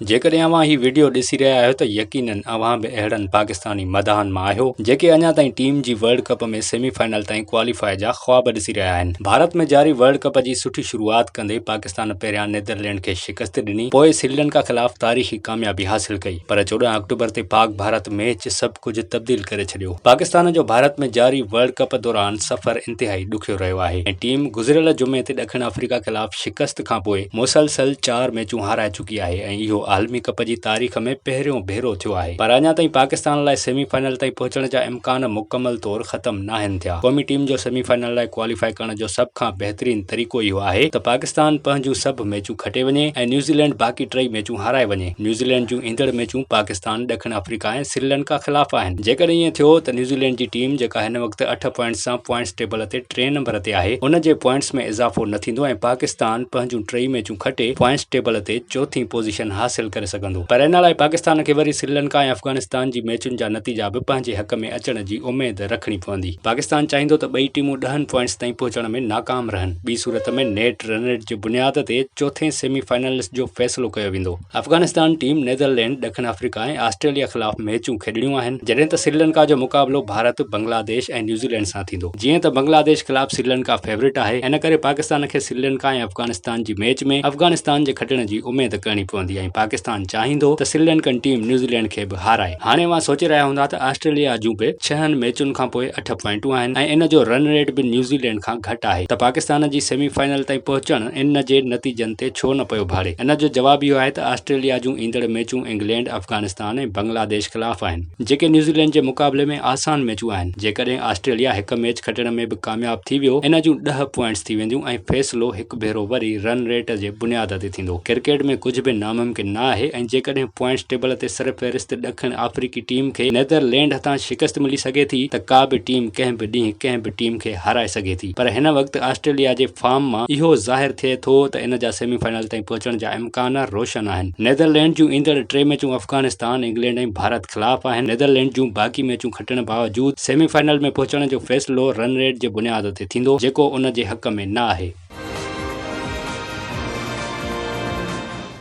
جيڪڏهن اوهان هي وڊيو ڏسي رهيا آهيو ته يقينن اوهان به اهڙن پاڪستاني مداحن مان آهيو جيڪي اڃا تائين ٽيم جي ورلڊ ڪپ ۾ سيمي فائنل تائين ڪواليفاء جا خواب ڏسي رهيا آهن. ڀارت ۾ جاري ورلڊ ڪپ جي سٺي شروعات ڪندي پاڪستان پهريان نيدرلينڊ کي شڪست ڏني پوء سريلنڪا خلاف تاريخي ڪاميابي حاصل ڪئي پر 14 آڪٽوبر تي پاڪ ڀارت ميچ سڀ ڪجهه تبديل ڪري ڇڏيو. پاڪستان جو ڀارت ۾ جاري ورلڊ ڪپ دوران سفر انتهائي ڏکيو رهيو آهي ۽ ٽيم گذريل جمعي تي ڏکڻ آفريڪا خلاف شڪست کانپوء مسلسل چار ميچون هارائي چڪي آهي ۽ اهو عالمي ڪپ جي تاريخ ۾ پهريون ڀيرو ٿيو آهي پر اڃا تائين پاڪستان لاء سيمي فائنل تائين پهچڻ جا امڪان مڪمل طور ختم ناهن ٿيا. قومي ٽيم جو سيمي فائنل لاء ڪواليفائي ڪرڻ جو سڀ کان بهترين طريقو اهو آهي ته پاڪستان پنهنجون سڀ ميچون کٽي وڃي ۽ نيوزيلينڊ باقي ٽئي ميچون هارائي وڃي. نيوزيلينڊ جون ايندڙ ميچون پاڪستان، ڏکڻ آفريڪا ۽ سريلنڪا خلاف آهن. جيڪڏهن ائين ٿيو ته نيوزيلينڊ جي ٽيم جيڪا هن وقت اٺ پوائنٽس سان پوائنٽس ٽيبل تي ٽئين نمبر تي آهي، ان جي پوائنٽس ۾ اضافو نه ٿيندو ۽ پاڪستان پنهنجون ٽئي ميچون کٽي پوائنٽس ٽيبل تي چوٿين پوزيشن حاصل ڪري سگهندو پر ان لاء پاڪستان کي وري سريلنڪا ۽ افغانستان جي ميچن جا نتيجا به پنهنجي حق ۾ اچڻ جي اميد رکڻي پوندي. پاڪستان چاهيندو ته ٻئي ٽيمون ڏهن پوائنٽس تائين پهچڻ ۾ ناڪام رهن، ٻي صورت ۾ نيٽ رن ريٽ جي بنياد تي چوٿين سيمي فائنلسٽ جو فيصلو ڪيو ويندو. افغانستان ٽيم نيدرلينڊ، ڏکڻ آفريڪا ۽ آسٽريليا خلاف ميچون کيڏڻيون آهن، جڏهن ته سريلنڪا جو مقابلو ڀارت، بنگلاديش ۽ نيوزيلينڊ سان ٿيندو. جيئن ته بنگلاديش خلاف سريلنڪا فيورٽ آهي، ان ڪري پاڪستان کي سريلنڪا ۽ افغانستان جي ميچ ۾ افغانستان جي کٽڻ جي اميد ڪرڻي پوندي ۽ پاڪستان چاهيندو ته سريلنڪن ٽيم نيوزيلينڊ کي به هارائي. هاڻي اوهان سوچي رهيا هوندا ته آسٽريليا جون به ڇهن ميچن کانپوء اٺ پوائنٽون آهن ۽ ان جو رن ريٽ به نيوزيلينڊ کان گهٽ آهي ته پاڪستان جي سيمي فائنل تائين پهچڻ ان جي نتيجن تي ڇو نه پيو ڀاڙي؟ ان جو جواب اهو آهي ته آسٽريليا جون ايندڙ ميچون انگلينڊ، افغانستان ۽ بنگلاديش خلاف آهن، جيڪي نيوزيلينڊ جي مقابلي ۾ آسان ميچون آهن. جيڪڏهن آسٽريليا هڪ ميچ کٽڻ ۾ به ڪامياب ٿي ويو، ان جون ڏهه پوائنٽس ٿي وينديون ۽ فيصلو هڪ ڀيرو وري رن ريٽ جي بنياد تي ٿيندو. ڪرڪيٽ ۾ ڪجهه به ناممڪن نه آهي ۽ جيڪڏهن پوائنٽس ٽيبل تي سرفهرست ڏکڻ آفريڪي ٽيم کي نيدرلينڊ هٿان شڪست ملي سگهي ٿي ته ڪا به ٽيم ڪنهن به ڏينهن ڪنهن به ٽيم کي هارائي سگهي ٿي پر هن وقت آسٽريليا جي فارم مان اهو ظاهر ٿئي ٿو ته ان جا سيمي فائنل تائين پهچڻ جا امڪان روشن آهن. نيدرلينڊ جون ايندڙ ٽي ميچون افغانستان، انگلينڊ ۽ ڀارت خلاف آهن. نيدرلينڊ جون باقي ميچون کٽڻ باوجود سيمي فائنل ۾ پهچڻ جو فيصلو رن ريٽ جي بنياد تي ٿيندو جيڪو ان جي حق ۾ نه آهي.